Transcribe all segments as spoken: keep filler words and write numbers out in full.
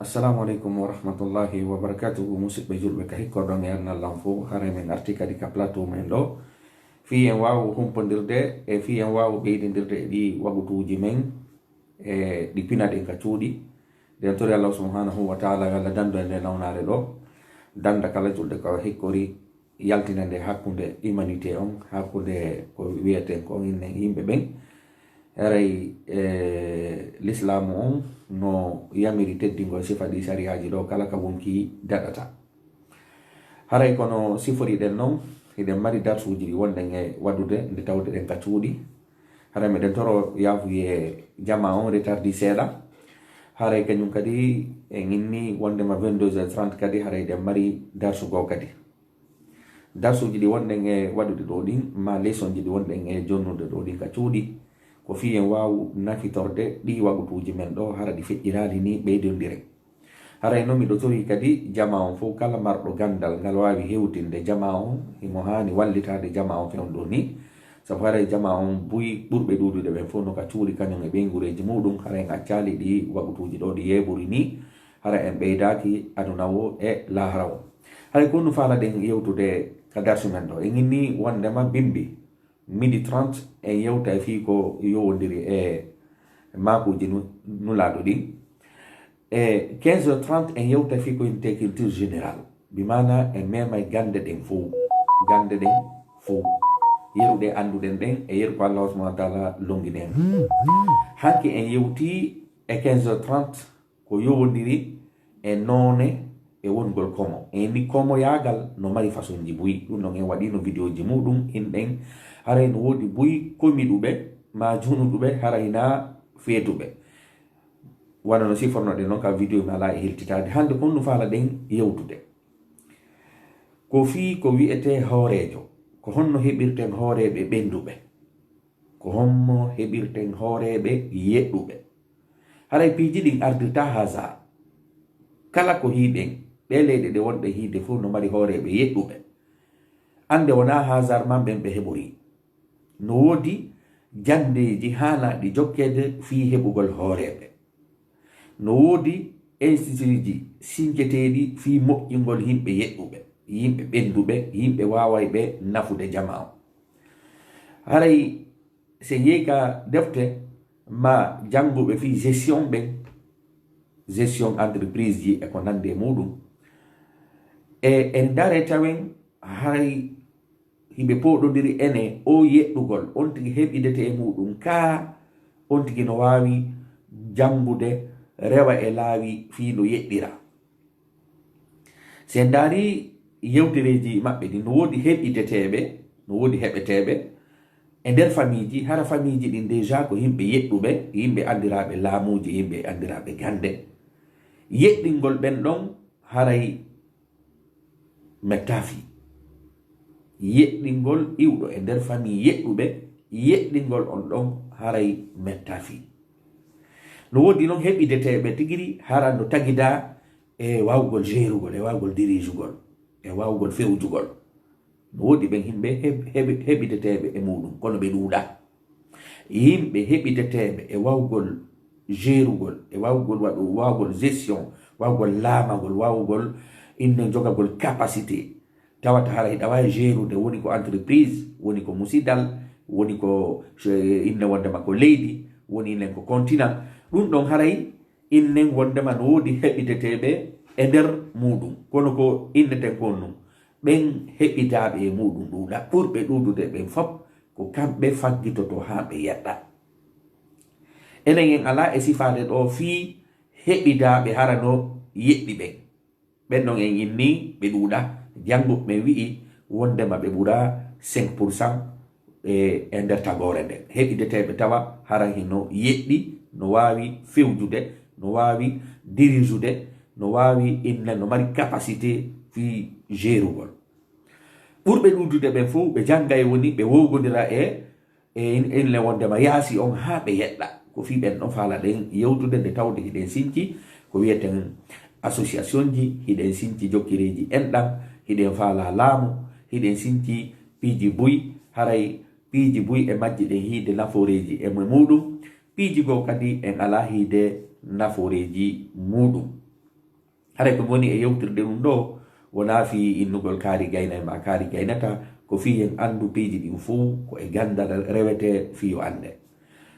Assalamu aleykum wa rahmatullahi wa barakatuhu. Musidɓe julɓe, ka hikkorɗon e annal lan fof, haray min arti kadi ka plateau men ɗo, fii en waawu humpondirde e fii en waawu ɓeydindirde e ɗi wagutuuji men, e ɗi pinaɗen ka cuuɗi. Nden tori Allah subhanahu wa taala yo Allah dandu en nde nawnaare ɗo, danda kala julɗo ka hikkori, yaltina nde hakkunde humanité on, hakkunde ko wiyeten ko innen yimɓe ɓen. Haray, e, lislaamu on no yamiri teddingol sifa ɗi sariyaaji ɗo kala ka wonkii daɗata. Haray kono siforiɗen non, hiɗen mari darsuuji ɗi wonɗen e waɗude nde tawde ɗen ka cuuɗi. Haray miɗen toro yaafuye jamaa on retardi seeɗa. Haray kañum kadi en inni wondema vingt-deux heures trente kadi haray ɗen mari darsu goo kadi. Darsuuji ɗi wonɗen e waɗude ɗo ɗin, ma leçonji ɗi wonɗen e jonnude ɗo ɗin ka cuuɗi, ko fii en waawu nafitorde ɗi wagutuuji men ɗo, hara ɗi feƴƴiraali ni ɓeydondiren. Haray non miɗo torii kadi jamaa on fof, kala marɗo ganndal ngal waawi hewtinde jamaa on, himo haani wallitaade jamaa on fewndo ni. Sabu haray jamaa on buy ɓurɓe ɗuuɗude ɓen fof no ka cuuɗi kañum e ɓeynguureeji muuɗum, haray en accaali ɗi wagutuuji ɗo ɗi yeeɓori ni, hara en ɓeydaaki aduna o e laahara o. Haray ko honno faalaɗen yewtude ka darsu men ɗo? En inni wondema bimbi midi trente en yewta e fii ko yowondiri e maakuuji nu-, nulaaɗo ɗin. E quinze heures trente en yewta fii ko innetee culture générale. Bi maana en meemay gannde ɗen fow. Gannde ɗen fow. Yeru ɗe annduɗen ɗen e yeru ko Allah subhanahu wa taala longini en. Hanki en yewti e quinze heures trente ko yowondiri e noone e wongol komo. En ni komoyaagal no mari façonji buy. Ɗum ɗon en waɗino vidéoji muɗum inɗen. Haray no woodi buy komiɗuɓe, ma junuɗuɓe, haray na feetuɓe. Wano no sifornoɗen non ka vidéo mi alaa e hiltitaade. Hannde ko honno faalaɗen yewtude? Ko fii ko wi'etee hooreejo. Ko honno heɓirten hooreeɓe ɓennduɓe? Ko hommo heɓirten hooreeɓe yeɗɗuɓe? Haray piiji ɗin ardirtaa hasard. Kala ko hiiɗen, ɗee leyɗe ɗe wonɗen hiide fof no mari hooreeɓe yeɗɗuɓe. Annde wonaa hasard man ɓen ɓe heɓori. No woodi janndeeji haanaaɗi jokkeede fii heɓugol hooreeɓe. No woodi institutji sinceteeɗi fii moƴƴingol yimɓe yeɗɗuɓe, yimɓe ɓennduɓe, yimɓe waawayɓe nafude jamaa on. Haray si en yehi ka defte ma jannguɓe fii gestion ɓen, gestion entreprise ji e ko nanndi e muɗum, e en ndaare tawen haray hiɓe pooɗondiri ene o yeɗɗugol, on tigi heɓidete e muɗum, kaa on tigi no waawi janngude, rewa e laawi fii no yeɗɗira. Si en ndaari yewtereeji maɓɓe ɗin, no woodi heɓideteeɓe, no woodi heɓeteeɓe e nder famiiji, hara famiiji ɗin déjà ko yimɓe yeɗɗuɓe, yimɓe anndiraaɓe laamuuji, yimɓe anndiraaɓe gannde. Yeɗɗingol ɓen ɗon haray mettaa fii. Yeɗɗingol iwɗo e nder famille yeɗɗuɓe, yeɗɗingol on ɗon haray mettaa fii. No woodi non heɓideteeɓe tigiri hara no tagidaa e waawugol jeerugol, e waawugol diriijugol, e waawugol fewjugol. No woodi ɓen yimɓe heɓ-, heɓi-, heɓideteeɓe e muɗum, kono ɓe ɗuuɗaa. Yimɓe heɓideteeɓe e waawugol jeerugol, e waawugol waɗu-, waawugol gestion, waawugol laamagol, waawugol inne jogagol capacité. Tawata hara hiɗa waawi jeerude, woni ko entreprise, woni ko musidal, woni ko, eh, inne wondema ko leydi, woni innen ko continent. Ɗum ɗon haray innen wondema no woodi heɓideteeɓe e nder muɗum. Kono ko inneten kon nun, ɓen heɓidaaɓe e muɗum ɗuuɗa, ɓurɓe ɗuuɗude ɓen fop, ko kamɓe faggitoto haa ɓe yeɗɗa. Enen en alaa e sifaade ɗo fii heɓidaaɓe hara no yeɗɗi ɓen. Ɓen ɗon en inni ɓe ɗuuɗa. Jannguɓe ɓen wi'i wondema ɓe ɓura cinq pour cent e, e nder tagoore nden. Heɓideteeɓe tawa hara hino yeɗɗi, no waawi fewjude, no waawi dirijude, no waawi inne, no mari capacité fii jeerugol. Ɓurɓe ɗuuɗude ɓen fow, ɓe janngay woni ɓe wowgondira e, e in-, inne wondema yaasi on haa ɓe yeɗɗa. Ko fii ɓen ɗon faalaɗen yewtude nde tawde hiɗen sinci ko wi'eten association ji, hiɗen sinci jokkireeji enɗan, hiɗen faalaa laamu, hiɗen sinci piiji buy, haray piiji buy e majji ɗen hiide nafooreeji e muɗum, piiji goo kadi en alaa hiide nafooreeji muɗum. Haray ko mi woni e yewtirde ɗum ɗo, wonaa fii innugol kaari gayna e maa kaari gaynata, ko fii en anndu piiji ɗin fow ko e ganndal rewetee fii yo annde.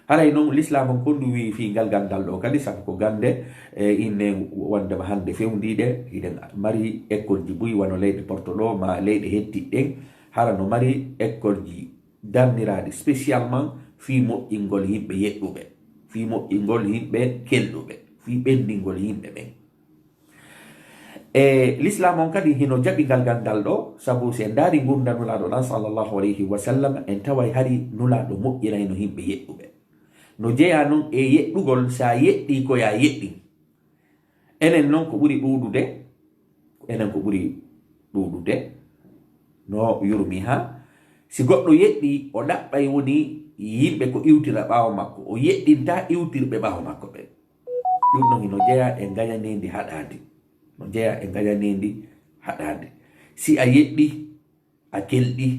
Haray non, Lislaam on ko ndu wi'i fii ngal ganndal ɗo kadi, sabu ko gannde, e inne wonde ma hannde fewndiiɗe, hiɗen mari ekkolji buy wano leyɗe Porto ɗo, maa leyɗe hettiɗe ɗen, hara no mari ekkolji darniraaɗi spécialement fii moƴƴingol yimɓe yeɗɗuɓe, fii moƴƴingol yimɓe kelɗuɓe, fii ɓenndingol yimɓe ɓen. E Lislaam on kadi hino jaɓi ngal ganndal ɗo, sabu si en ndaari ngurndan Nulaaɗo ɗan, sallallahu alayhi wa sallam, en taway hari Nulaaɗo moƴƴinayno yimɓe yeɗɗuɓe. No jeyaa non e yeɗɗugol, si a yeɗɗii ko yaa yeɗɗin. Enen non ko ɓuri ɗuuɗude, enen ko ɓuri ɗuuɗude, no yurmi ha, si goɗɗo yeɗɗii, o ɗaɓɓay woni yimɓe ko iwtira ɓaawo makko, o yeɗɗintaa iwtirɓe ɓaawo makko ɓen. Ɗum ɗon hino jeyaa e ngañaneendi haɗaandi. No jeyaa e ngañaneendi haɗaandi. Si a yeɗɗii, a kelɗii,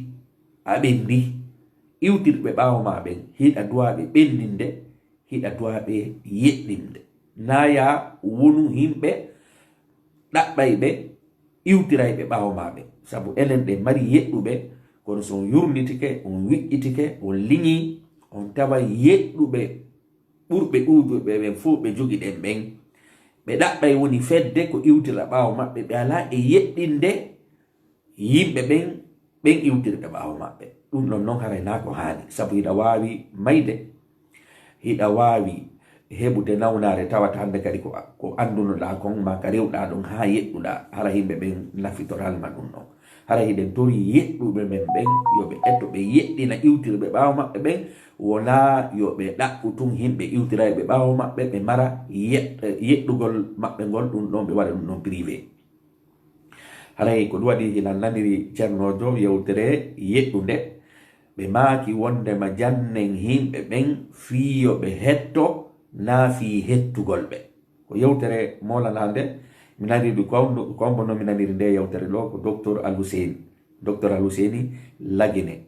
a ɓenndii, iwtirɓe ɓaawo maa ɓen, hiɗa duwaa ɓe ɓenndinde, hiɗa duwaa ɓe yeɗɗinde. Naa yaa wonu yimɓe ɗaɓɓayɓe, iwtirayɓe ɓaawo maa ɓen. Sabu enen ɗen mari yeɗɗuɓe, kono so on yurnitike, on wiƴƴitike, on liñii, on taway yeɗɗuɓe ɓurɓe ɗuuɗuɓe ɓen fow ɓe jogiɗen ɓen, ɓe ɗaɓɓay woni fedde ko iwtira ɓaawo maɓɓe, ɓe alaa e yeɗɗinde yimɓe ɓen, ɓen iwtirɓe ɓaawo maɓɓe. Ɗum ɗon non haray naa ko haani, sabu hiɗa waawi mayde, hiɗa waawi heɓude nawnaare tawata hannde kadi ko, ko anndunoɗaa kon, maa ka rewɗaa ɗon haa yeɗɗuɗaa, hara yimɓe ɓen nafitoraali ma ɗum ɗon. Hara hiɗen torii yeɗɗuɓe men ɓen, yo ɓe eto ɓe yeɗɗina iwtirɓe ɓaawo maɓɓe ɓen, wonaa yo ɓe ɗaɓɓu tun yimɓe iwtirayɓe ɓaawo maɓɓe, ɓe mara yeɗ-, yeɗɗugol maɓɓe ngol, ɗum ɗon ɓe waɗa ɗum ɗon privé. Haray ko ɗum waɗi hiɗen naniri ceernoojo yewtere yeɗɗunde, ɓe maaki wondema jannen yimɓe ɓen fii yo ɓe hetto, naa fii hettugol ɓe. Ko yewtere moolanaande, mi naniri ɗum ko, ko hombo non mi naniri nde yewtere ɗo, ko Docteur Alhuseni. Docteur Alhuseni Lagine.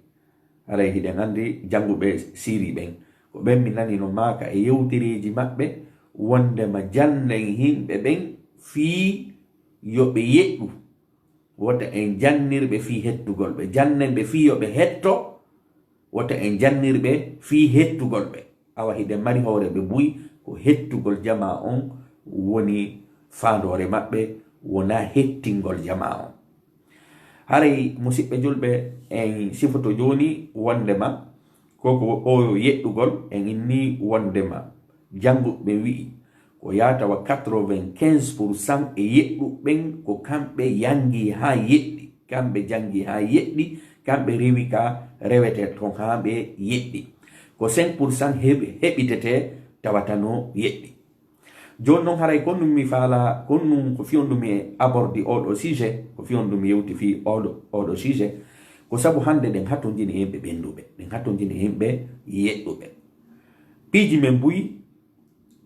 Haray hiɗen anndi jannguɓe Siiri ɓen. Ko ɓen mi nani no maaka e yewtereeji maɓɓe wondema jannen yimɓe ɓen fii yo ɓe yeɗɗu. Wota en jannir ɓe fii hettugol ɓe. Jannen ɓe fii yo ɓe hetto. Wota en jannir ɓe fii hettugol ɓe. Awa hiɗen mari hooreeɓe buy, ko hettugol jamaa on woni faandoore maɓɓe, wonaa hettingol jamaa on. Haray, musiɓɓe julɓe, en sifoto jooni wondema ko, ko o yeɗɗugol, en inni wondema jannguɓe ɓen wi'i ko yaatawa quatre-vingt-quinze pour cent e yeɗɗuɓe ɓen ko kamɓe yanngi haa yeɗɗi, kamɓe janngi haa yeɗɗi, kamɓe rewi ka rewetee ton haa ɓe yeɗɗi. Ko cinq pour cent heɓi-, heɓitetee tawata no yeɗɗi. Jooni non haray ko ɗum mi faala, ko ɗum ko fii on ɗum mi abordi oo ɗoo sujet, ko fii on ɗum mi yewti fii oo ɗoo, oo ɗoo sujet, ko sabu hannde ɗen hatonjini e yimɓe ɓennduɓe, ɗen hatonjini e yimɓe yeɗɗuɓe. Piiji men buy,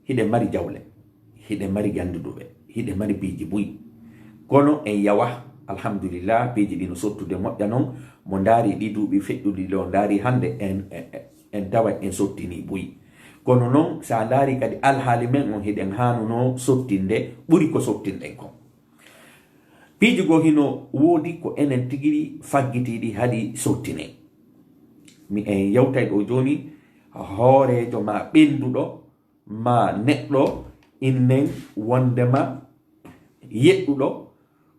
hiɗen mari jawle, hiɗen mari gannduɗuɓe, hiɗen mari piiji buy. Kono en yawa, alhamdulillah, piiji ɗi no sottude moƴƴa non, mo ndaari ɗii duuɓi feƴƴuɗi ɗo, ndaari hannde en, en, en taway en sottinii buy. Kono non, so a ndaari kadi alhaali men on, hiɗen haanunoo sottinde ɓuri ko sottinɗen kon. Piiji goo hino woodi ko enen tigi ɗi faggitiiɗi haɗi sottinee. Mi en yewtay ɗoo jooni hooreejo maa ɓennduɗo maa neɗɗo innen wondema yeɗɗuɗo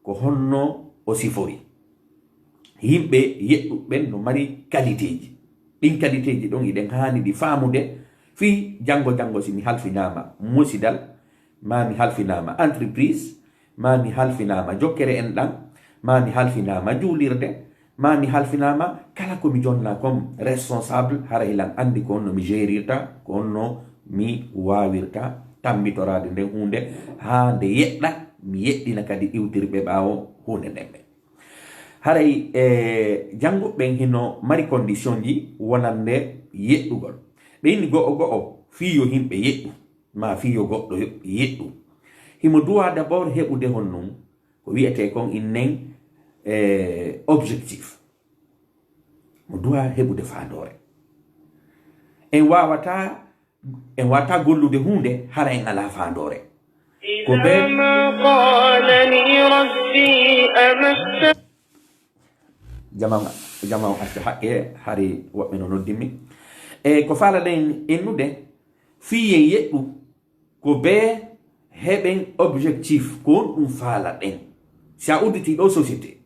ko honno o sifori. Yimɓe yeɗɗuɓe ɓen no mari qualitéji. Ɗin qualitéji ɗon hiɗen haani ɗi faamude fii janngo janngo si mi halfinaama musidal, maa mi halfinaama entreprise, maa mi halfinaama jokkere enɗan, maa mi halfinaama juulirde, maa mi halfinaama kala ko mi jonnaa comme responsable, hara hiɗen anndi ko honno mi gerirta, ko honno mi waawirta tammbitoraade nden huunde haa nde yeɗɗa, mi yeɗɗina kadi iwtirɓe ɓaawo huunde nden ɓen. Haray, e, jannguɓe ɓen hino mari conditionji wonande yeɗɗugol. Ɓe inni go'o go'o fii yo yimɓe yeɗɗu, maa fii yo goɗɗo yo-, yeɗɗu. Himo duwaa d'abord heɓude honɗun ko wi'etee kon innen, e, objectif. Mo duwaa heɓude faandoore. En waawataa, en waawataa gollude huunde hara en alaa faandoore. Ko ɓe إذا ما قال لي ربي أمسني jama jama o acca haqqe hari woɓɓe no noddimmi e ko faalaɗen innude fiyen yeɗɗu ko be heɓen objectif ko on ɗum faalaɗen si a udditi ɗo société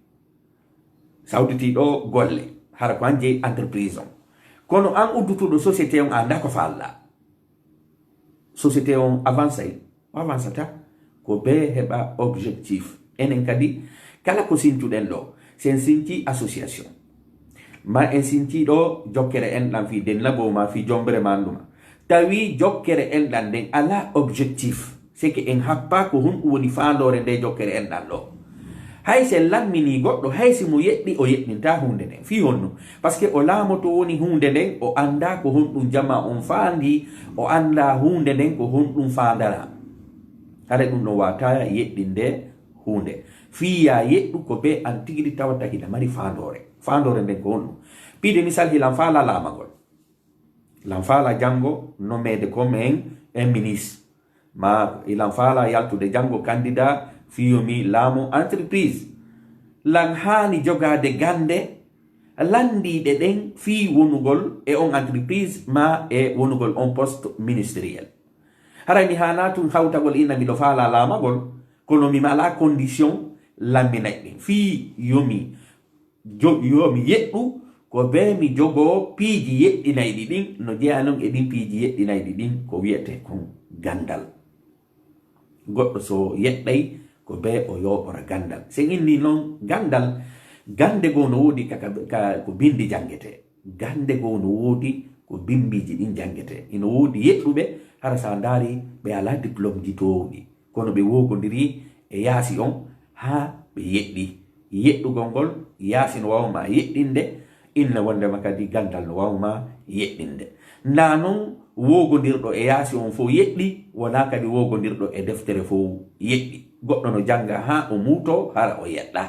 si a udditi ɗo golle hara ko an jeyi entreprise on kono an uddutuɗo société on a nda ko faalla société on avancay o avancata ko be heɓa objectif enen kadi kala ko sintuɗen ɗo si en sinti association ma en sinti ɗo jokkere enɗan fii dennagoo ma fii jombere ma annduma tawi jokkere enɗan nden ala objectif seke en happa ko honɗum woni faandoore nde jokkere enɗan ɗo hay si en lammini goɗɗo hay si mo yeɗɗi o yeɗɗinta huunde nden fii honno parce que o laamoto woni huunde nden o annda ko honɗum jama on faandi o annda huunde nden ko honɗum faandara hara ɗum no wata yeɗɗinde huunde fii ya yeɗɗu ko be an tigidi tawata hina mari faandoore faandoore nden ko honɗum piide misal hilan faala laamagol lan faala janngo nommeede comme en un ministre ma ilan faala yaltude janngo candidat fii yo mi laamo entreprise lan haani jogaade gannde lanndiiɗe ɗen fii wonugol e on entreprise ma e wonugol on poste ministériel haray mi haana tun hawtagol ina miɗo faala laamagol kono mi mala condition lamminay ɗin fii yo mi jo yo mi yeɗɗu ko be mi jogoo piiji yeɗɗinayɗi ɗin no jeya non e ɗin piiji yeɗɗinayɗi ɗin ko wiyete kon gandal goɗɗo so yeɗɗay ko be o yoɓora gandal sen inni non gandal gande goo no woodi kaka ka ko bindi jangete gande goo no woodi ko bimbiiji ɗin jangete ino woodi yeɗɗuɓe hara sa ndaari ɓe ala diplôme ji toowɗi kono ɓe woogondiri e yaasi on haa ɓe yeɗɗi yeɗɗugol ngol yaasi no waawma yeɗɗinde inna wondema kadi gandal no waawma yeɗɗinde na non woogondirɗo e yaasi on fof yeɗɗi wona kadi woogondirɗo e deftere fof yeɗɗi goɗɗo no jannga haa o muuto hara o yeɗɗa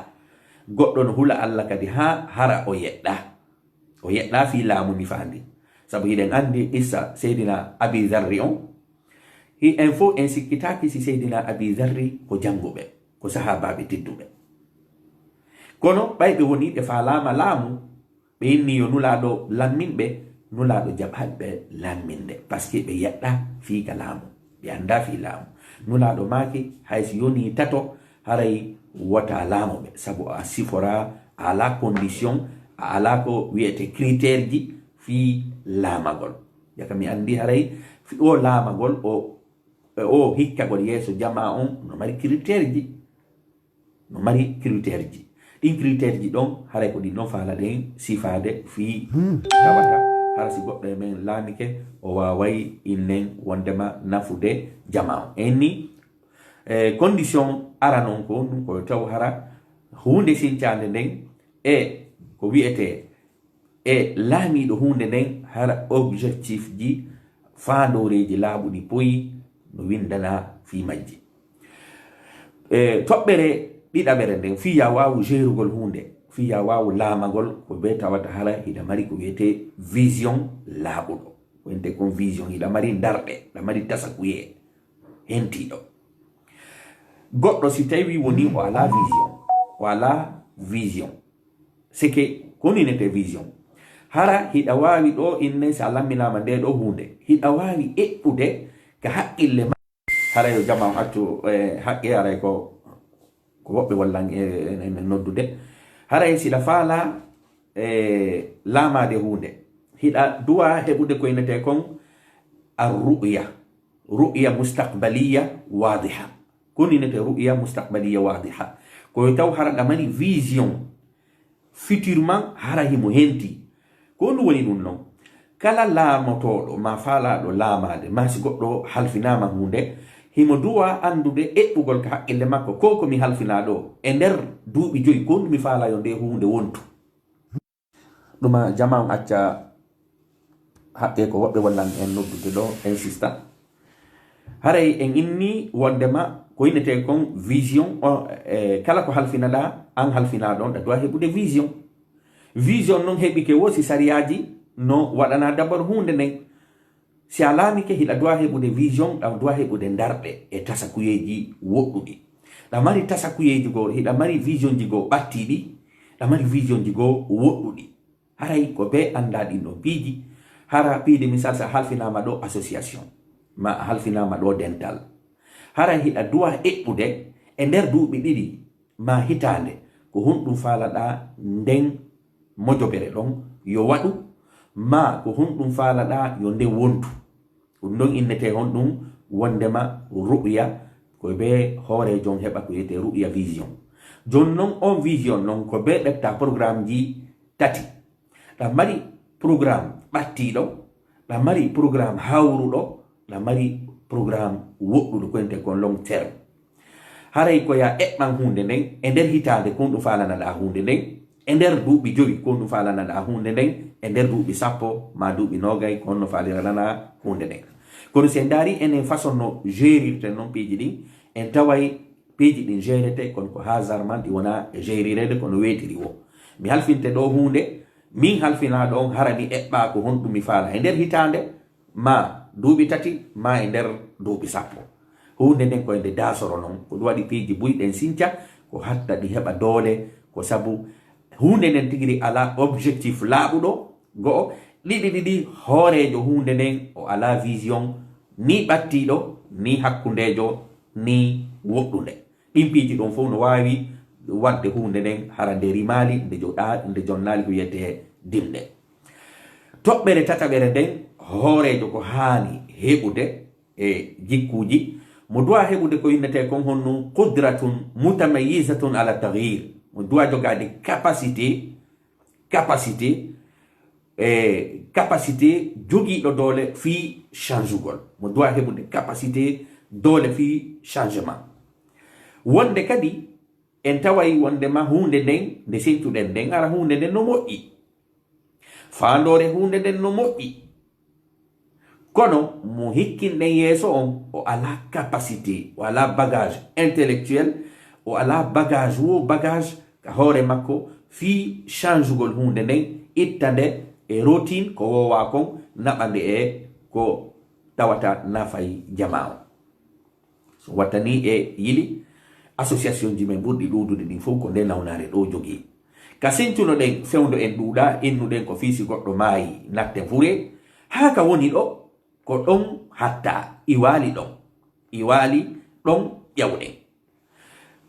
goɗɗo no hula allah kadi haa hara o yeɗɗa o yeɗɗa fii laamu nifaandi sabu hiɗen anndi issa seydina abi zarri on en fof en sikkitaaki si seydina abi zarri ko jannguɓe ko sahaabaaɓe tedduɓe kono ɓay ɓe woni ɓe faalaama laamu ɓe inni yo nulaaɗo lammin ɓe nulaaɗo jaɓaali ɓe lamminde parce que ɓe yeɗɗa fii ka laamu ɓe annda fii laamu nulaaɗo maaki hay si yoni tato haray wota laamu ɓe sabu a sifora a ala condition a ala ko wiyete critère ji fii laamagol jaka mi anndi haray o laamagol o e o hikkagol yeeso jama on no mari critère ji no mari critère ji ɗin critère ji ɗon haray ko ɗin ɗon faala ɗen sifaade fii tawata hara si goɗɗo e men laamike o waaway innen wondema nafude jama on enni e condition ara non ko ɗum ko taw hara huunde sincaande nden e ko wiyetee e laamiiɗo huunde nden hara objectif ji faandooreeji laaɓuɗi poyi no winndana fii majji e toɓɓere ɗiɗaɓere nden fii ya waawu gerugol huunde fii ya waawu laamagol ko be tawata hara hiɗa mari ko wiyetee vision laaɓuɗo wente kon vision hiɗa mari ndarɗe ɗa mari tasakuyee hentiiɗo goɗɗo si tawi woni o alaa vision o alaa vision seke ko ninete vision hara hiɗa waawi ɗo inne si a lamminaama nde ɗo huunde hiɗa waawi eɓɓude ka haqqille ma hara yo jama on accu e haqqe haray ko ko woɓɓe wallan e men noddude haray siɗa faala e laamaade huunde hiɗa duwa heɓude ko innete kon arru'ya ru'ya mustaqbaliya wadiha ko ninete ru'ya mustaqbaliya wadiha koyo taw hara ɗa mari vision futur man hara himo henti ko ndu woni ɗum non kala laamotooɗo ma faalaaɗo laamaade ma si goɗɗo halfinaama huunde himo duwa anndude eɓɓugol ka haqqille makko ko ko mi halfinaa ɗo e nder duuɓi joyi ko ndu mi faalaa yo nde huunde wontu ɗuma jama on acca haqqe ko woɓɓe wallan en noddude ɗo insista haray en inni wondema ko innete kon vision o e kala ko halfinaɗa an halfina ɗon ɗa doit heɓude vision vision non heɓike wo si sariyaji no waɗana d'abord hunde nden Si a laamike, hiɗa duwa heɓude vision, ɗa duwa heɓude ndarɗe e tasakuyeeji woɗɗuɗi. Ɗa mari tasakuyeeji goo, hiɗa mari visionji goo ɓattiiɗi, ɗa mari visionji goo woɗɗuɗi. Haray ko bee anndaa ɗin ɗon piiji. Hara piide misal, si a halfinaama ɗo association, ma a halfinaama ɗo dental, haray hiɗa duwa eɓɓude e nder duuɓi ɗiɗi ma hitaande, ko honɗum faalaɗaa nden mojobere ɗon yo waɗu, ma ko honɗum faalaɗaa yo nde wondu? Ɗum ɗon innetee honɗum? Wondema ru'ya, ko bee hooreejo on heɓa ko wiyetee ru'ya, vision. Jooni non on vision non ko bee ɓetta programmeji tati. Ɗa mari programme ɓattiiɗo, ɗa mari programme hawruɗo, ɗa mari programme woɗɗuɗo, ko wiyetee kon long terme. Haray ko yo a eɓɓan huunde nden e nder hitaande, ko honɗum faalanaɗaa huunde nden, e nder duuɓi jowi, ko honɗum faalanaɗaa huunde nden, e nder duuɓi sappo ma duuɓi noogay, ko honno faaliranaɗaa huunde nden. Kono si en ndaari enen façon no gérirten non piiji ɗin, en taway piiji ɗin gérete, kono ko hasard man ɗi wona gérireede kono weetiri woo. Mi halfinte ɗo huunde, min halfinaaɗo on, hara mi eɓɓaa ko honɗum mi faala e nder hitaande, ma duuɓi tati, ma e nder duuɓi sappo. Huunde nden ko e nde daasoro non. Ko ɗum waɗi piiji buy ɗen sinca, ko hatta ɗi heɓa doole, ko sabu huunde nden tigiri alaa objectif laaɓuɗo, go'o. Ɗiɗi ɗiɗi, hooreejo huunde nden o alaa vision, ni ɓattiiɗo, ni hakkundeejo, ni woɗɗunde. Ɗin piiji ɗon fow no waawi waɗde huunde nden hara nde rimaali, nde joɗa-, nde jonnaali ko wiyetee dimɗe. Toɓɓere tataɓere nden, hooreejo ko haani heɓude e jikkuuji, mo duwa heɓude ko innetee kon honno qudratun mutamayyizatun ala taghyir. Mo duwa jogaade capacité, capacité, e capacité jogiiɗo doole fii changugol. Mo duwa heɓude capacité, doole fii changement. Wonde kadi, en taway wondema huunde nden, nde sincuɗen nden, hara huunde nden no moƴƴi. Faandoore huunde nden no moƴƴi. Kono mo hikkinɗen yeeso on, o alaa capacité, o alaa bagage intellectuel, o alaa bagage woo bagage ka hoore makko fii changugol huunde nden, itta nde e routine ko woowaa kon, naɓa nde e ko tawata nafay jamaa on. So wattanii e yili, associationji men ɓurɗi ɗuuɗude ɗin fow ko nde nawnaare ɗoo jogii. Ka sincunoɗen fewndo en ɗuuɗaa, innuɗen ko fii si goɗɗo maayi, natten furee, haa ka woni ɗo, ko ɗon hattaa, iwaali ɗon, iwaali ɗon ƴawɗen.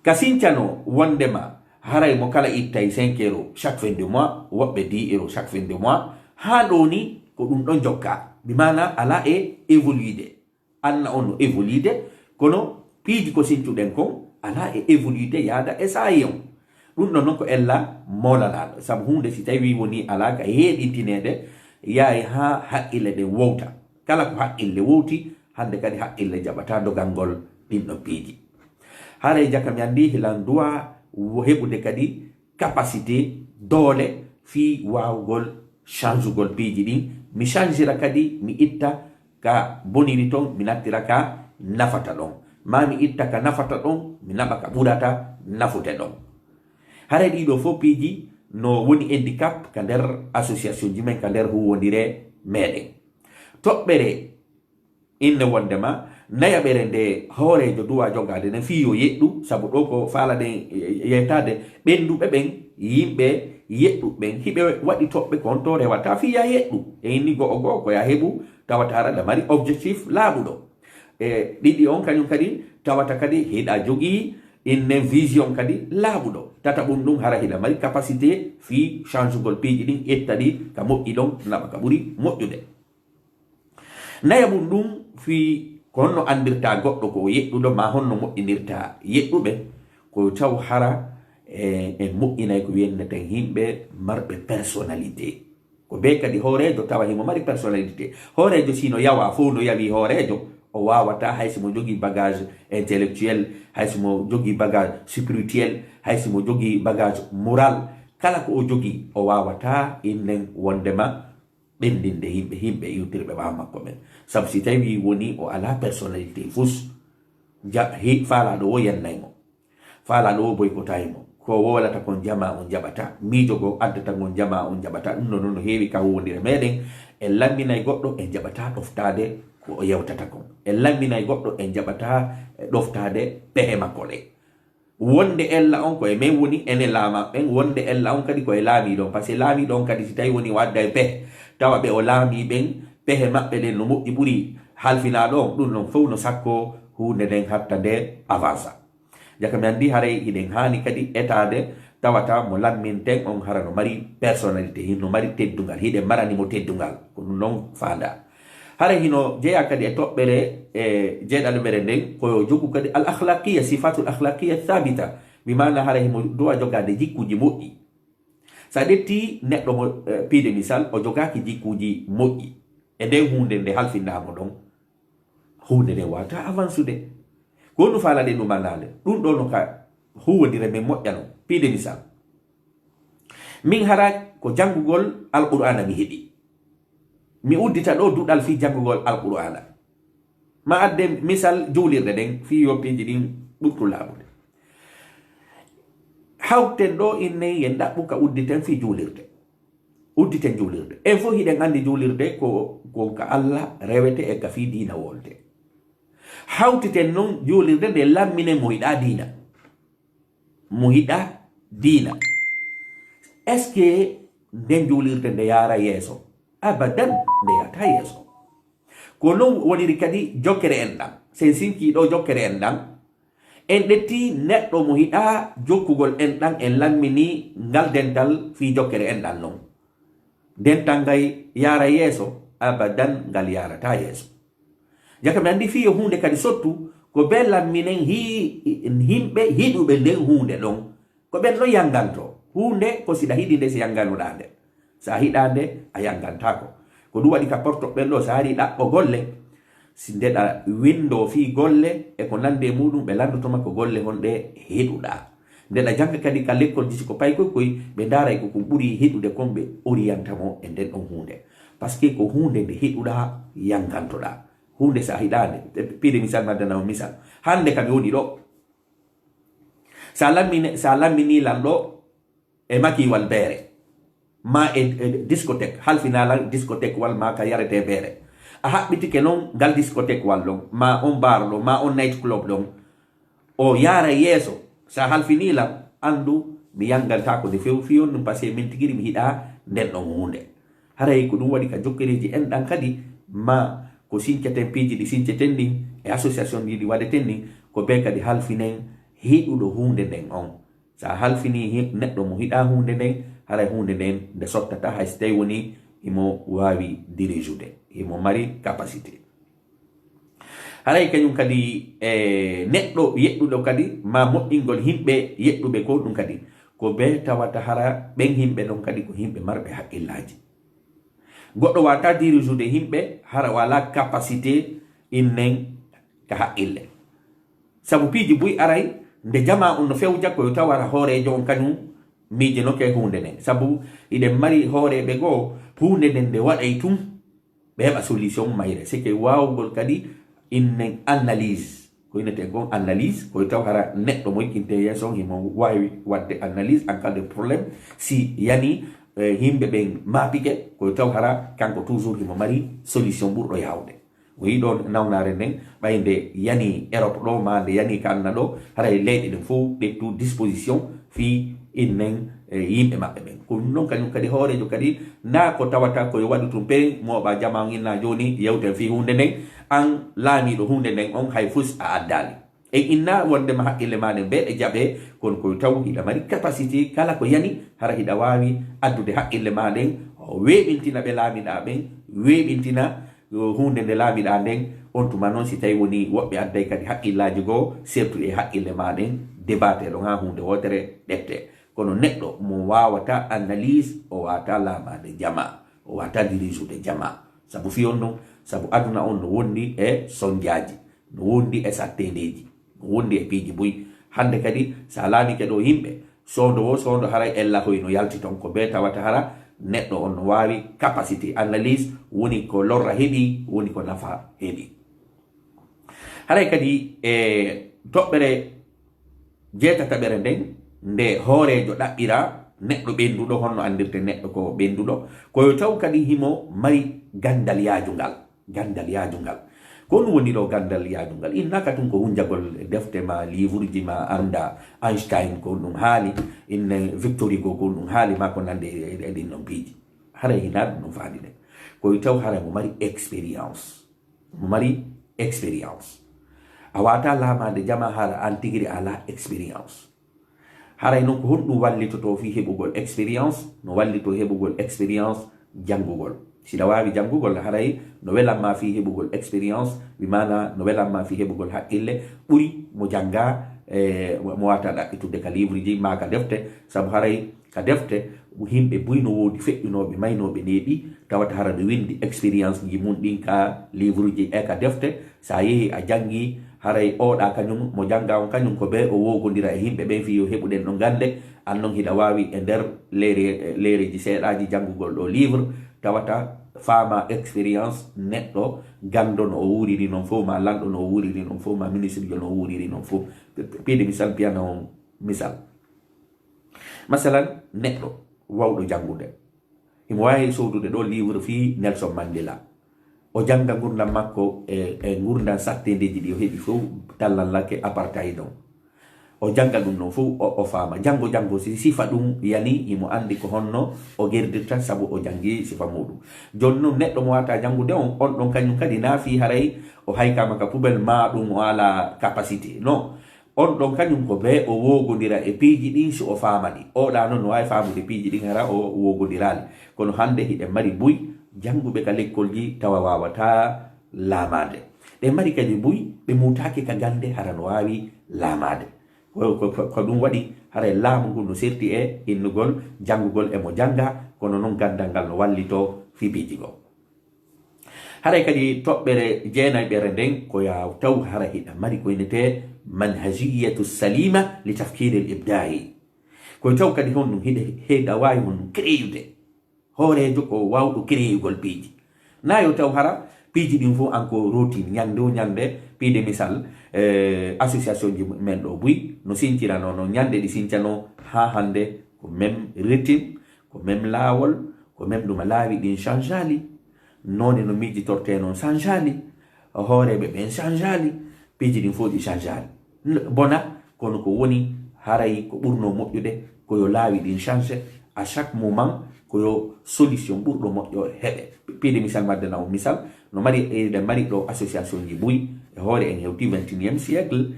Ka sincano wondema haray mo kala ittay cinq euros chaque fin de mois, woɓɓe dix euros chaque fin de mois, haa ɗoo ni ko ɗum ɗon jokkaa. Bi maanaa alaa e évoluide. Anna on no évoluide, kono piiji ko sincuɗen kon alaa e évoluide yaada e saayi on. Ɗum ɗon non ko ella moolanaaɗo, sabu huunde si tawii wonii alaa ka heeɗintineede, yahay haa haqqille ɗen wowta. Kala ko haqqille wowti, hannde kadi haqqille jaɓataa dogangol ɗin ɗon piiji. Haray jaka mi anndi hilan duwa wo-, heɓude kadi capacité, doole, fii waawugol changugol piiji ɗin. Mi changira kadi, mi itta ka boniri ton, mi nattira ka nafata ɗon. Maa mi itta ka nafata ɗon, mi naɓa ka ɓurata nafude ɗon. Haray ɗii ɗoo fow piiji no woni handicap ka nder associationji men, ka nder huuwondire meɗen. Toɓɓere inne wondema nayaɓere nde hooreejo duwa jogaade nden fii yo yeɗɗu, sabu ɗoo ko faalaɗen, e, e, yeytaade ɓennduɓe ɓen, yimɓe yeɗɗuɓe ɓen, hiɓe waɗi toɓɓe kon to rewataa fii yaa yeɗɗu. E inni go'o go'o ko yaa heɓu, tawata hara aɗa mari objectif laaɓuɗo. E ɗiɗi on kañum kadi tawata kadi hiɗa jogii inne vision kadi laaɓuɗo. Tataɓum ɗum hara hiɗa mari capacité fii changugol piiji ɗin, ƴetta ɗi ka moƴƴi ɗon, naɓa ka ɓuri moƴƴude. Nayaɓum ɗum fii ko honno anndirtaa goɗɗo ko o yeɗɗuɗo, maa honno moƴƴinirtaa yeɗɗuɓe, ko taw hara, e, en moƴƴinay ko wiyenneten yimɓe marɓe personnalité. Ko bee kadi hooreejo tawa himo mari personnalité. Hooreejo si no yawaa fow no yawii hooreejo, o waawataa hay si mo jogii bagage intellectuel, hay si mo jogii bagage spirituel, hay si mo jogii bagage moral. Kala ko o jogii, o waawataa innen wondema ɓenndinde yimɓe, yimɓe iwtirɓe ɓaawo makko ɓen. Sabu si tawii wonii o alaa personnalité fus, ja-, hi-, faalaaɗo o yennay mo. Faalaaɗo o boykotay mo. ko wowlata kon jama on jaɓata, miijo goo addata ngon jama on jaɓata. Ɗum ɗon no heewi ka huwondire meɗen. En lamminay goɗɗo, en jaɓata ɗoftaade ko o yewtata kon. En lamminay goɗɗo, en jaɓata, eh, ɗoftaade pehe makko ɗe. Wonde ella on ko e men woni, enen laamaaɓe ɓen, wonde ella on kadi ko e laamiiɗo on. Par ce que laamiiɗo on kadi, si tawi woni o adda e pehe, tawa ɓe o laamii ɓen, pehe maɓɓe ɗen no moƴƴi ɓuri halfinaaɗo on, ɗum ɗon fow no sakko huunde nden hatta nde avansa. Jaka mi anndi haray hiɗen haani kadi etaade tawata mo lamminten on hara no mari personnalité, hino mari teddungal, hiɗen marani mo teddungal. Ko ɗum ɗon faandaa. Haray hino jeyaa kadi e toɓɓere, e jeeɗaɗo ɓere nden, ko yo jogu kadi al akhlaqiya, sifatul akhlaqiya thabita. Bi maana haray himo duwa jogaade jikkuuji moƴƴi. Sa ƴetti neɗɗo mo, eh, piide misal, o jogaaki jikkuuji moƴƴi. E nden huunde nde halfinɗaa mo ɗon, huunde nden waawata avansude. Ko honɗum faalaɗen ɗum maanaale? Ɗum ɗoo no ka huuwondire men moƴƴa non. Piide misal. Min hara ko janngugol Alqur'aana mi heɓi. Mi uddita ɗoo duɗal fii janngugol Alqur'aana. Ma adde misal juulirɗe ɗen fii yo piiji ɗin ɓurtu laaɓude. Hawten ɗoo innen yen ɗaɓɓu ka udditen fii juulirde. Udditen juulirde. En fof hiɗen anndi juulirde ko, ko ka Alla rewete e ka fii diina wolte. Hawtiten non juulirde nde lamminen mo hiɗaa diina. Mo hiɗaa diina. Est-ce que nden juulirde nde yaara yeeso? Abadan, nde yaata yeeso. Ko non woniri kadi jokkere enɗan. Sen sinkii ɗoo jokkere enɗan, en ƴetti neɗɗo mo hiɗaa jokkugol enɗan, en lammini ngal dental fii jokkere enɗan non. Dental ngal yaara yeeso? Abadan, ngal yaarataa yeeso. Jaka mi anndi fii yo huunde kadi sottu, ko bee lamminen hi-, himɓe hiɗuɓe nden huunde ɗon. Ko ɓen ɗon yanngantoo. Huunde ko si ɗa hiɗi nde, si yannganoɗaa nde. Si a hiɗaa nde, a yanngantaako. Ko ɗum waɗi ka porto ɓen ɗoo, si a ari ɗaɓɓo golle, si nde ɗa winndoo fii golle e ko nanndi e muuɗum, ɓe lanndoto ma ko golle honɗe hiɗuɗaa. Nde ɗa jannga kadi ka lekkolji, si ko paykoy koy, ɓe ndaaray ko kon ɓuri hiɗude kon, ɓe oriyanta mo e nden ɗon huunde. Parce que ko huunde nde hiɗuɗaa, yanngantoɗaa. Huunde si a hiɗaa nde, piide misal, mi addana on misal. Hannde ka mi woni ɗoo, sa lammine-, sa lamminii lan ɗoo e makiwal beere, ma e, e discothèque, halfinaa lan discothèque wal ma ka yaretee beere. A haɓɓitike non ngal discothèque wal ɗon, ma on bar ɗon, ma on night club ɗon. O yaara yeeso, sa halfinii lan, anndu mi yanngantaako nde few fii on ɗum, parce que min tigiri mi hiɗaa nden ɗon huunde. Haray ko ɗum waɗi ka jokkereeji enɗan kadi, ma ko sinceten, piiji ɗi sinceten ɗin, e association ɗi ɗi waɗeten ɗin, ko bee kadi halfinen hiɗuɗo huunde nden on. Sa halfinii hi-, neɗɗo mo hiɗaa huunde nden, haray huunde nden nde sottataa, hay si tawi woni himo waawi dirijude, himo mari capacité. Haray kañum kadi, e neɗɗo yeɗɗuɗo kadi, ma moƴƴingol yimɓe yeɗɗuɓe ko ɗum kadi, ko bee tawata hara ɓen yimɓe ɗon kadi ko yimɓe marɓe haqqillaaji. Goɗɗo waawataa dirijude yimɓe hara walaa capacité innen ka haqqille. Sabu piiji buy aray, nde jamaa on no fewja, ko yo taw hara hooreejo on kañum miijinoke huunde nden. Sabu hiɗen mari hooreeɓe goo, huunde nden nde waɗay tun, ɓe heɓa solution mayre. C'est que waawugol kadi innen analyse. Ko inneten kon analyse, ko yo taw hara neɗɗo mo yikkinte yeeso on himo waawi waɗde analyse en cas de problème. Si yani, eh, yimɓe ɓen maapike, ko yo taw hara kanko toujours himo mari solution ɓurɗo yaawde. O yii ɗoo nawnaare nden, ɓay nde yanii Europe ɗoo, ma nde yanii ka aduna ɗoo, haray leyɗe ɗen fow ƴettu disposition fii innen, eh, yimɓe maɓɓe ɓen. Ko ɗum ɗon kañum kadi hooreejo kadi, naa ko tawata ko yo waɗu tun pere, mooɓa jamaa on inna jooni, yewten fii huunde nden, an laamiiɗo huunde nden on hay fus a addaali. En inna wondema haqqille maa ɗen bee ɗe jaɓee, kono ko yo taw hiɗa mari capacité, kala ko yani, hara hiɗa waawi addude haqqille maa ɗen, o weeɓintina ɓe laamiɗaa ɓen, weeɓintina, yo, huunde nde laamiɗaa nden. On tuma non, si tawi woni woɓɓe adday kadi haqqillaaji goo, surtout e haqqille maa ɗen, débatee ɗon haa huunde wootere ɗeɓtee. Kono neɗɗo mo waawataa analyse, o waawataa laamaade jamaa, o waawataa dirijude jamaa. Sabu fii on non, sabu aduna on no wondi e sonjaaji, no wondi e satteendeeji, no wondi e piiji buy. Hannde kadi, so a laamike ɗoo yimɓe, soondo woo soondo, haray ella hoy no yalti ton, ko bee tawata hara neɗɗo on no waawi capacité analyse, woni ko lorra heɓi, woni ko nafa heɓi. Haray kadi e toɓɓere jeetataɓere nden, Nde hooreejo ɗaɓɓira neɗɗo ɓennduɗo, honno anndirte neɗɗo ko ɓennduɗo? Ko yo taw kadi himo mari ganndal yaajungal. Ganndal yaajungal. Ko ɗum woni ɗo ganndal yaajungal. Innaka tun ko hunjagol defte ma, livreji ma, annda Einstein ko ɗum haali, inne Victor Hugo ko ɗum haali, ma ko nande e, e, e ɗin ɗon piiji. Haray hinaa ɗum ɗum faandi de. Ko yo taw haray mo mari expérience. Mo mari expérience. A wata laamaade jama hara an tigiri ala expérience. Haray non ko honɗum wallitotoo fii heɓugol expérience? No wallitoo heɓugol expérience janngugol. Si ɗa waawi janngugol, haray no welan ma fii heɓugol expérience, wi maana no welan ma fii heɓugol haqqille, ɓuri mo jannga, e, mo wata ɗaɓɓitude ka livreji maa ka defte, sabu haray ka defte, yimɓe buy no woodi feƴƴunooɓe, maynooɓe neeɓi, tawata hara no winndi expérience ji mun ɗin ka livreji e ka defte. Sa yehi a janngi, haray oɗa kañum mo jannga on kañum ko bee o woogondira e yimɓe ɓen fii yo heɓuɗen ɗon gannde. An non hiɗa waawi e nder leere, leereji seeɗaaji janngugol ɗo livre, tawata faama expérience neɗɗo ganndo no o wuuriri non fow, ma lanɗo no o wuuriri non fow, ma ministre jo no o wuuriri non fow. P-, p-, piide misal, piyana on misal. Masalan, neɗɗo wawɗo janngude, himo waawi soodude ɗo livre fii Nelson Mandela. O jannga ngurndan makko e, e ngurndan satteendeeji ɗi o heɓi fow, tallan lake apartheid on. O jannga ɗum ɗon fow, o, o faama. Janngo, janngo, si sifa ɗum yani, himo anndi ko honno o gerdirta, sabu o janngi sifa muuɗum. Jooni non, neɗɗo mo wata janngude on, on ɗon kañum kadi na fii haray o haykama ka poubelle, ma ɗum o ala capacité. Non. On ɗon kañum ko bee o woogondira e piiji ɗin si o faamani. Oɗa non no waawi faamude piiji ɗin hara o woogondiraali. Kono hannde hiɗen mari buy jannguɓe ka lekkolji tawa waawataa laamaade. Ɗen mari kadi buy ɓe muutaaki ka gannde hara no waawi laamaade. Ko, ko, ko, ko ɗum waɗi haray laamu ngun no serti e innugol janngugol e mo jannga, kono non ganndal ngal no wallitoo fii piiji goo. Haray kadi toɓɓere jeenayɓere nden ko ya taw hara hiɗa mari ko innetee manhajiyatu salima li tafkiri l ibda'i. Ko taw kadi honɗum hiɗa, hiɗa waawi honɗum créyude hooreejo ko waawɗo créyugol piiji. Na yo taw hara piiji ɗin fof an ko routine, ñannde o ñannde, piide misal, eh, association ji men ɗo buy no sincirano, no ñannde ɗi sincano haa hannde ko même rythme, ko même laawol, ko même ɗuma laawi ɗin changeali, noone no miijitortee non changeali, hooreeɓe ɓen changeali, piiji ɗin fof ɗi changeali. N-, bona, kono ko woni haray ko ɓurnoo moƴƴude ko yo laawi ɗin change à chaque moment, ko yo solution ɓurɗo moƴƴo heɓe. Piide misal, mi addana on misal, no mari, eɗen mari ɗo association ji buy, e hoore en hewti vingt et unième siècle,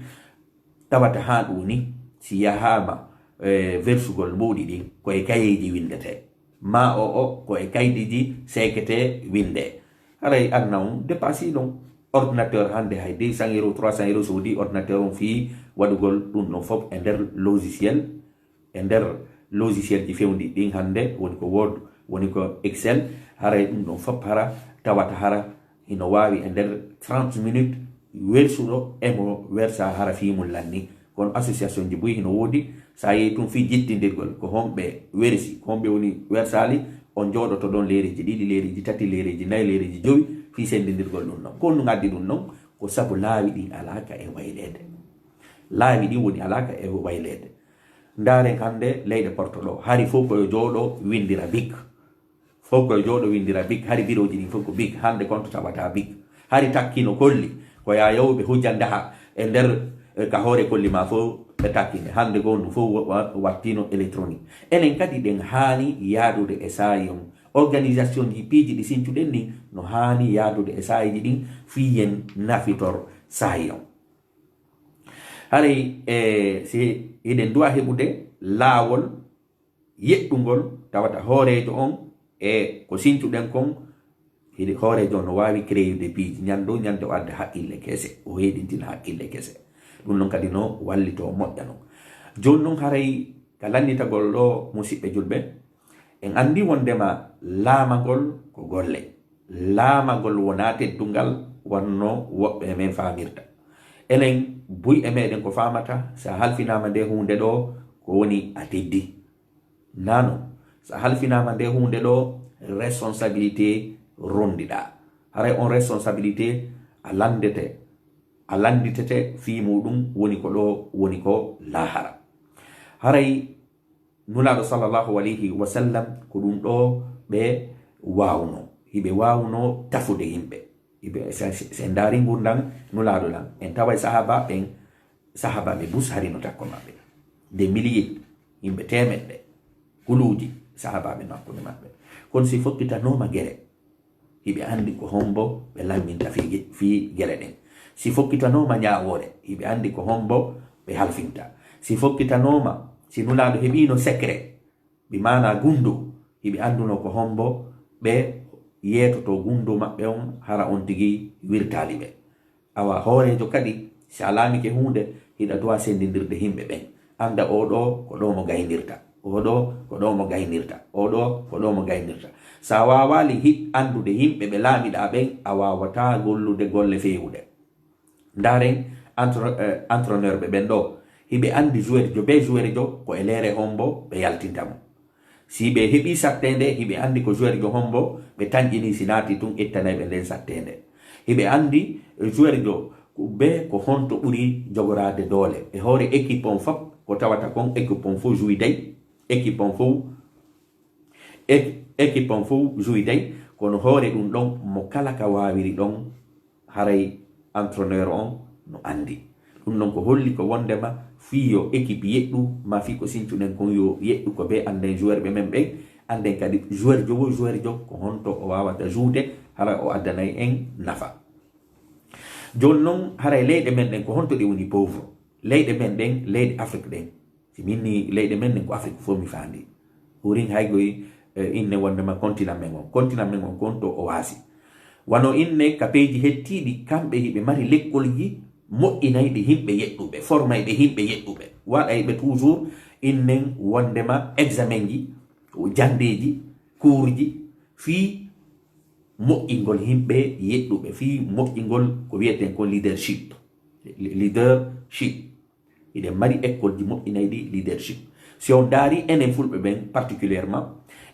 tawata haa ɗo ni, si yahaama, eh, wersugol mbuuɗi ɗin, ko e kayeeji winndetee. Ma o, o, ko e kaydiiji seeketee winndee. Haray aduna on dépassé ɗon. Ordinateur hannde hay deux cents euros, trois cents euros soodi ordinateur on fii waɗugol ɗum ɗon fof e nder logiciel, e nder logiciel ji fewndi ɗin hannde, woni ko Word, woni ko Excel, haray ɗum ɗon fof hara tawata hara hino waawi e nder trente minutes wersuɗo e mo wersa hara fii mum lanni. Kono association ji buy hino woodi, sa yehi tun fii jittindirgol, ko honɓe wersi, ko honɓe woni wersaali, on jooɗoto ɗon leereeji ɗiɗi, leereeji tati, leereeji nayi, leereeji jowi, fii senndindirgol ɗum ɗon. Ko honɗum addi ɗum ɗon? Ko sabu laawi ɗin alaaka e wayleede. Laawi ɗin woni alaaka e wayleede. Ndaaren hannde leyɗe Porto ɗo, hari fof ko yo jooɗo winndira bic. Fof ko yo jooɗo winndira bic, hari birooji ɗin fof ko bic, hannde konto tawata bic. Hari takki no kolli, ko ya yawɓe hujja ndaha e nder, eh, ka hoore kolli ma fof ɓe takkinde. Hannde goo ɗum fof wa-, wa-, wattino électronique. Enen kadi ɗen haani yaadude e saayi on. Organisation ji piiji ɗi sincuɗen ɗin no haani yaadude e saayiiji ɗin fii yen nafitor saayi on. Haray, eh, si hiɗen duwa heɓude laawol yeɗɗungol tawata hooreejo on e ko sincuɗen kon, hiɗi hooreejo on no waawi créyude piiji ñande o ñande o adda haqqille kese, o heɗintina haqqille kese. Ɗum non kadi no wallitoo moƴƴa non. Jooni non haray ka lannitagol ɗo, musiɓɓe julɓe, en anndi wonndema laamagol ko golle. Laamagol wonaa teddungal wanno woɓɓe e men faamirta. Enen buy e meɗen ko faamata, so a halfinaama nde huunde ɗo, ko woni a teddi. Nano, so a halfinaama nde huunde ɗo, responsabilité rondiɗaa. Haray on responsabilité a lanndete, a lannditete fii muɗum woni ko ɗo, woni ko laahara. Haray Nulaaɗo sallallahu alayhi wa sallam ko ɗum ɗo ɓe waawno. Hiɓe waawno tafude yimɓe. Hiɓe, se, se, se ndaari ngurndan Nulaaɗo ɗan, en taway sahaaba ɓen, sahaabaaɓe bus hari no takko maɓɓe. Des milliers, yimɓe teemeɗɗe, kuluuji sahaabaaɓe no hakkunde maɓɓe. Kono si fokkitanooma gere, hiɓe anndi ko hombo ɓe lamminta fii ge-, fii gere ɗen. Si fokkitanooma ñaawoore, hiɓe anndi ko hombo ɓe halfinta. Si fokkitanooma, si Nulaaɗo heɓiino secret, bi maanaa gundu, hiɓe annduno ko hombo ɓe yeetoto gundu maɓɓe on, hara on tigi wirtaali ɓe. Awa hooreejo kadi, si a laamike huunde, hiɗa duwa senndindirde yimɓe ɓen. Annda oo ɗoo ko ɗoo mo gaynirta, oo ɗoo ko ɗoo mo gaynirta, oo ɗoo ko ɗoo mo gaynirta. Si a waawaali hi-, anndude yimɓe ɓe laamiɗaa ɓen, a waawataa gollude golle feewuɗe. Ndaaren entre-, eh, entraîneur ɓe ɓen ɗoo. Hiɓe anndi joueur jo bee joueur jo ko e leere hombo ɓe yaltinta mo. Si ɓe heɓii satteende, hiɓe anndi ko joueur jo hombo ɓe tanƴinii si naati tun ittanay ɓe nden satteende. Hiɓe anndi, eh, joueur jo bee ko honto ɓuri jogoraade doole. E hoore équipe on fof, ko tawata kon équipe on fof jouiday, équipe on fof, équ-, équipe on fof jouiday, kono hoore ɗum ɗon mo kala ka waawiri ɗon haray entraîneur on no anndi. Ɗum ɗon ko holli ko wondema fii yo équipe yeɗɗu, ma fii ko sincuɗen kon yo yeɗɗu ko bee annden joueur ɓe men ɓen, annden kadi joueur jo wo joueur jo ko honto o waawata joude hara o addanay en nafa. Jooni non haray leyɗe men ɗen ko honto ɗe woni pauvre? Leyɗe men ɗen, leyɗe Afrique ɗen. Si min ni leyɗe men ɗen ko Afrique fof mi faandi. Wurin hay goy, eh, inne wondema continent men on. Continent men on kon to o waasi. Wano inne ka peeji hettiiɗi, kamɓe hiɓe mari lekkolji moƴƴinayɗi yimɓe yeɗɗuɓe, formayɓe yimɓe yeɗɗuɓe. Waɗayɓe toujours innen wondema examen ji, jandeeji, kuurji, fii moƴƴingol yimɓe yeɗɗuɓe, fii moƴƴingol ko wiyeten kon leadership. Le-, leadership. Hiɗen mari école ji moƴƴinayɗi leadership. Si on ndaari enen fulɓe ɓen particulièrement,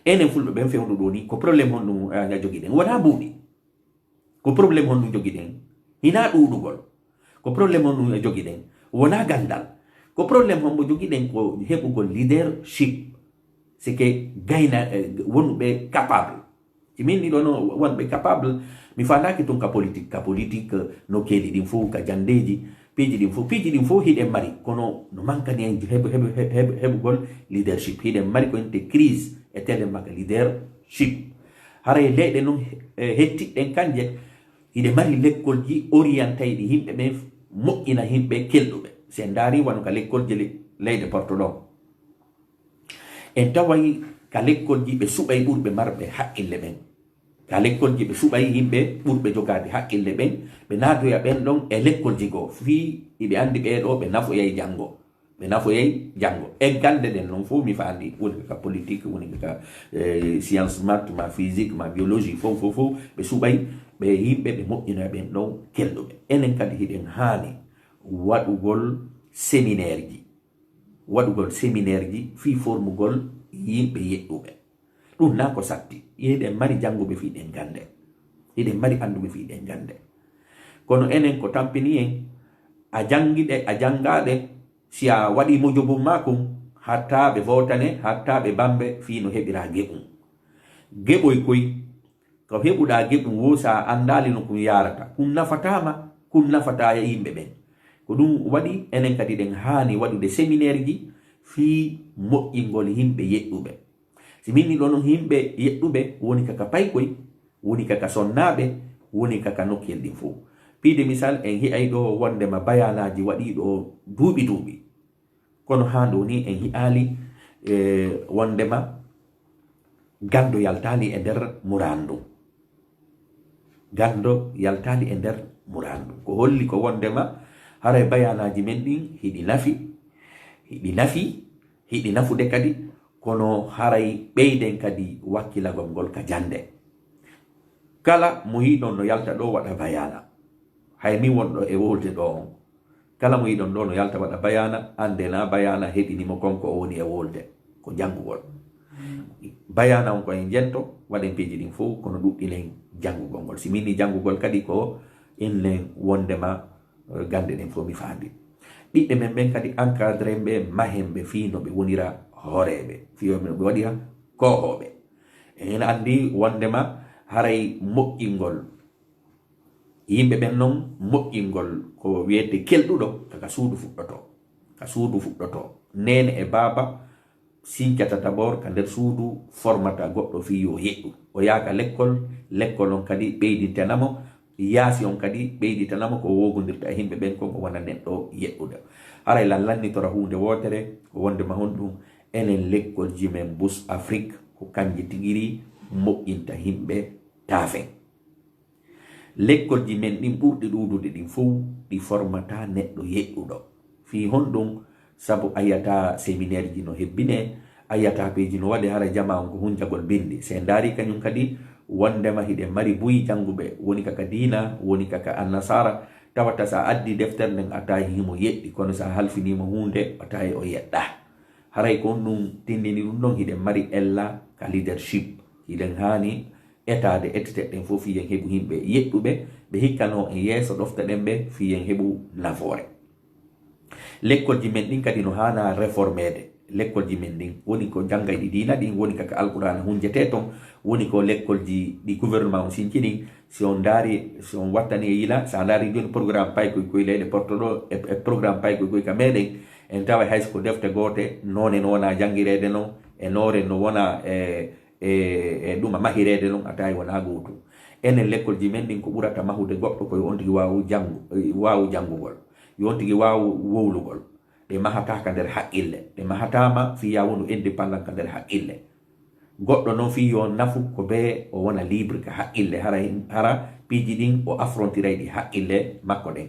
enen fulɓe ɓen fewndo ɗoo ni, ko problème honɗum, eh, jogiɗen? Wonaa mbuuɗi. Ko problème honɗum jogiɗen? Hinaa ɗuuɗugol. Ko problème honɗum jogiɗen? Wonaa ganndal. Ko problème hombo jogiɗen? Ko heɓugol leadership. C'est que gayna, eh, wonuɓe capable. Si min ni ɗo no wonɓe capable, mi faandaaki tun ka politique, ka politique, eh, no keeli ɗin fof, ka jandeeji, piiji ɗin fof, piiji ɗin fof hiɗen mari, kono no mankani en heɓ-, heɓ-, heɓ-, heɓ-, heɓugol leadership. Hiɗen mari ko inte crise e telen maka leadership. Haray leyɗe non, eh, hettiɗen kanje, hiɗe mari lekkolji orientayɗi yimɓe ɓen, moƴƴina yimɓe kelɗuɓe. Si en ndaari wano ka lekkolji le-, leyɗe Porto ɗon. En taway ka lekkolji ɓe suɓay ɓurɓe marɓe haqqille ɓen. Ka lekkolji ɓe suɓay yimɓe ɓurɓe jogaade haqqille ɓen, ɓe naadoya ɓen ɗon e lekkolji goo. Fii iɓe anndi ɓee ɗoo ɓe nafoyay janngo. Ɓe nafoyay janngo. E gannde ɗen non fof mi faandi, woni ka politique, woni ka, eh, science maths, ma physique, ma biologie, fof, fof, fof, ɓe suɓay ɓe yimɓe ɓe moƴƴinoya ɓen ɗon kelɗuɓe. Enen kadi hiɗen haani waɗugol séminaire ji. Waɗugol séminaire ji fii formugol yimɓe yeɗɗuɓe. Ɗum naa ko satti. Hiɗen mari jannguɓe fii ɗen gannde. Hiɗen mari annduɓe fii ɗen gannde. Kono enen ko tampini en, a janngiɗe, a janngaɗe, si a waɗi mojobum maa kun, hatta ɓe vootane, hatta ɓe bambe fii no heɓiraa geɓum. Geɓoy koy, ko heɓuɗaa geɓum woo, si a anndaali no kun yaarata, kun nafataa ma, kun nafataa yimɓe ɓen. Ko ɗum waɗi enen kadi ɗen haani waɗude séminaire ji fii moƴƴingol yimɓe yeɗɗuɓe. Si min ni ɗon yimɓe yeɗɗuɓe woni kaka paykoy, woni kaka sonnaaɓe, woni kaka nokkuyel ɗin fof. Piide misal, en hi'ay ɗo wondema bayaanaaji waɗii ɗo duuɓi duuɓi. Kono haa ɗo ni en hi'aali, eh, wondema ganndo yaltaali e nder muraandu. Ganndo yaltaali e nder muraandu. Ko holli ko wondema haray bayaanaaji men ɗin hiɗi nafi, hiɗi nafi, hiɗi nafude kadi, kono haray ɓeyden kadi wakkilagol ngol ka jannde. Kala mo yi'ɗon no yalta ɗo waɗa bayaana, hay min wonɗo e wolde ɗo on, kala mo yi'ɗon ɗo no yalta waɗa bayaana, annde na bayaana heɓini mo kon ko o woni e wolde, ko janngugol. Bayaana on ko en jento, waɗen piiji ɗin fof, kono ɗuɗɗinen janngugol ngol. Si min ni janngugol kadi ko innen wondema, eh, gannde ɗen fof mi faandi. Ɓiɓɓe men ɓen kadi encadren ɓe, mahen ɓe fii no ɓe wonira hooreeɓe, fii no ɓe waɗira koohooɓe. En anndi wonndema haray moƴƴingol yimɓe ɓen non, moƴƴingol ko wiyete kelɗuɗo, ka suudu fuɗɗotoo. Ka suudu fuɗɗotoo. Neene e baaba sincata d'abord ka nder suudu, formata goɗɗo fii yo yeɗɗu. O yaaka lekkol, lekkol on kadi ɓeydintana mo, yaasi on kadi ɓeyditana mo ko woogondirta e yimɓe ɓen kon, o wona neɗɗo yeɗɗuɗo. Haray lan lannitora huunde wootere, ko wonndema honɗum, enen lekkolji men Bus Afrik, ko kanji tigiri moƴƴinta yimɓe taafen. Lekkolji men ɗin ɓurɗi ɗuuɗude ɗin fow, ɗi formata neɗɗo yeɗɗuɗo. Fii honɗum? Sabu a yiyata séminaire ji no hebbine, a yiyata peeji no waɗe, hara jamaa on ko hunjagol binndi. Si en ndaari kañum kadi, wonndema hiɗen mari buy jannguɓe, woni ka ka diina, woni ka ka annasara, tawata sa addi deftere nden a tawi himo yeɗɗi, kono sa halfinii mo huunde, a tawi o yeɗɗaa. Haray ko honɗum tindini ɗum ɗon? Hiɗen mari ella ka leadership. Hiɗen haani etaade, etete ɗen fof, fii yen heɓu yimɓe yeɗɗuɓe, ɓe hikkanoo en yeeso, ɗofta ɗen ɓe, fii yen heɓu nafoore. Lekkolji men ɗin kadi no haana réformeede. Lekkolji men ɗin, woni ko janngay ɗi diina ɗin, woni ka ka Alqur'aana hunjetee ton, woni ko lekkolji ɗi gouvernement on sinci ɗin. Si on ndaari, si on wattani e yila, si a ndaari jooni programme paykoy koy leyɗe porto ɗo, e, e programme paykoy koy ka meɗen, en tawa hay so ko defte goote, noone no wona janngireede non, e noore no wona e, e, e ɗuma mahireede non, a tawi wona gootum. Enen lekkolji men ɗin, ko ɓurata mahude goɗɗo ko yo on tigi waawu janngu-, waawu janngugol, yo on tigi waawu wowlugol. Ɗe mahataa ka nder haqqille, ɗe mahataama fii ya wonu indépendant ka nder haqqille. Goɗɗo non fii yo nafu ko bee o wona libre ka haqqille, hara, hara piiji ɗin o affrontiray ɗi haqqille makko ɗen.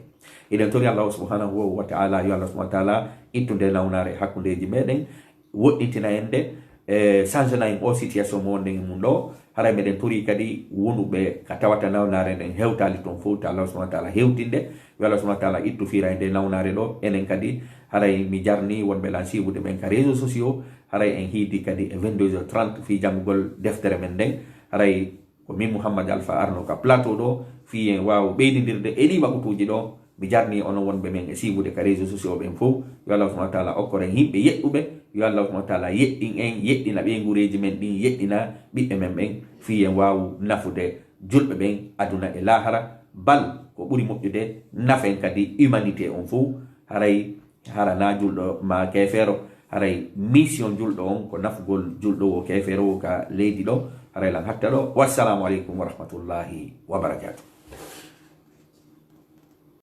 Hiɗen tori Allahu subhanahu wa ta'ala, yo Allah subhanahu wa ta'ala ittu nde nawnaare hakkundeeji meɗen, woɗɗintina en nde, e, changena en o situation mo wonɗen e mum ɗo. Haray meɗen tori kadi wonuɓe ka tawata nawnaare nden hewtaali ton fow, ta Allah subhanahu wa ta'ala hewtinde. Yo Allah subhanahu wa ta'ala ittu fiira e nde nawnaare ɗo. Enen kadi, haray mi jarni wonɓe lan siiwude men ka réseaux sociaux. Haray en hiidi kadi e vingt-deux heures trente fii janngugol deftere men nden. Haray ko min Mouhammad Alpha arno ka plateau ɗo, fii en waawu ɓeydindirde e ɗii wakutuuji ɗo. Mi jarni onon wonɓe men e siiwude ka réseaux sociaux ɓen fow. Yo Allah subhanahu wa ta'ala okkor en yimɓe yeɗɗuɓe. Yo Allah subhanahu wa ta'ala yeɗɗin en, yeɗɗina ɓeynguureeji men ɗin, yeɗɗina ɓiɓɓe men ɓen, fii en waawu nafude julɓe ɓen aduna e laahara. Bal ko ɓuri moƴƴude, nafen kadi humanité on fow. Haray hara na julɗo ma keefeero, haray mission julɗo on ko nafugol julɗo wo keefeero wo ka leydi ɗo. Haray lan hatta ɗo. Wassalamu aleykum wa rahmatullahi wa barakatuh.